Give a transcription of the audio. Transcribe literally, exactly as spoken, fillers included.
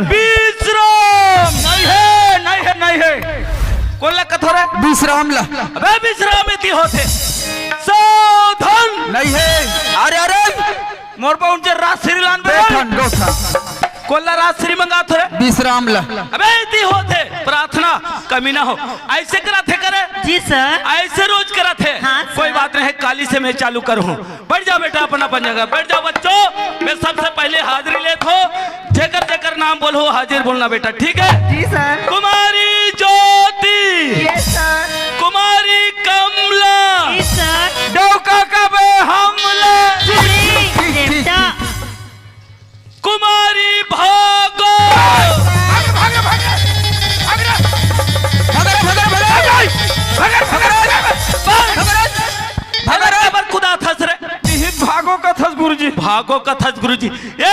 विश्राम। नहीं हे, नहीं हे, नहीं हे। कोन ला कथो रे? विश्राम ला। अबे विश्राम इति होथे। सावधान। नहीं हे। अरे, अरे। मोर पहुंचे राजश्री लान बे। दो ठन, दो ठन। कोन ला राजश्री मंगाथो रे? विश्राम ला। अबे इति होथे। प्रार्थना कमी ना हो। ऐसे कराथे करे? जी सर। ऐसे रोज कराथे? हाँ सर। कोई बात नहीं, काली से मैं चालू करूँ। बैठ जाओ बेटा, अपन अपन जगह बैठ जाओ बच्चों। मैं सबसे पहले हाजिरी लेत हो, जेकर जेकर नाम बोलो, हाजिर बोलना बेटा, ठीक है? जी sir. Kumari Jyoti. Yes sir. Kumari Kamla. Yes sir. डौका का बे हमला। अरे देवता। कुमारी भागो। भाग, भाग, भाग, भाग रे। भाग रे, भाग रे, भाग रे। भाग रे, भाग रे, भाग रे। भाग रे। भाग रे, भाग रे। अबर कुदाथस रे। इही भागो कथस गुरुजी। भागो कथस गुरुजी। ए